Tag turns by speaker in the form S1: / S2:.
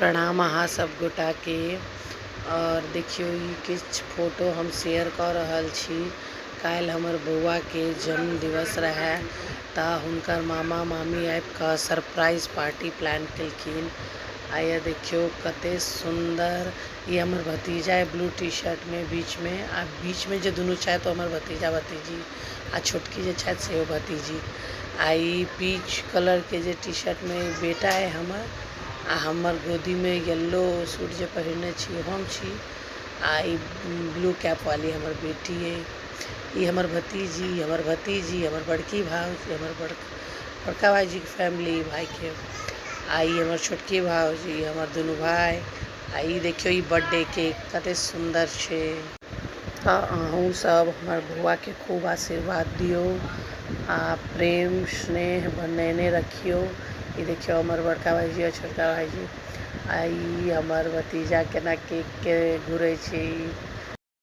S1: प्रणाम अहाँ सब गोटाके। आओर देखियौ ई किछु फोटो हम शेयर कऽ रहल छी। काल्हि हमर बौआके जन्म दिवस रहै, तऽ हुनकर मामा मामी आबि कऽ सरप्राइज पार्टी प्लान केलखिन। आ देखियौ कते सुन्दर ई हमर भतीजा है ब्लू टी शर्टमे बीचमे, आ बीचमे जे दुनू छथि ओ हमर भतीजा भतीजी, आ छोटकी जे छथि सेहो भतीजी। आ ई पीच कलरके जे टी शर्टमे बेटा अइ हमर, आ हमर गोदीमे येलो सूट जे पहिरने छी हम छी, आ ई ब्लू कैप वाली हमर बेटी अइ। ई हमर भतीजी, हमर भतीजी, हमर बड़की भाउज, हमर बड़का भाइजीके फैमिली भाइके, आ ई हमर छोटकी भाउज, ई हमर दुनू भाइ। आ ई देखियौ ई बर्थडे केक कते सुन्दर छै। तऽ अहूँ सब हमर बौआके खूब आशीर्वाद दियौ आ प्रेम स्नेह बनेने रखियौ। ई देखियौ हमर बड़का भाइजी आओर छोटका भाइजी, आ ई हमर भतीजा केना केकके घुरै छै।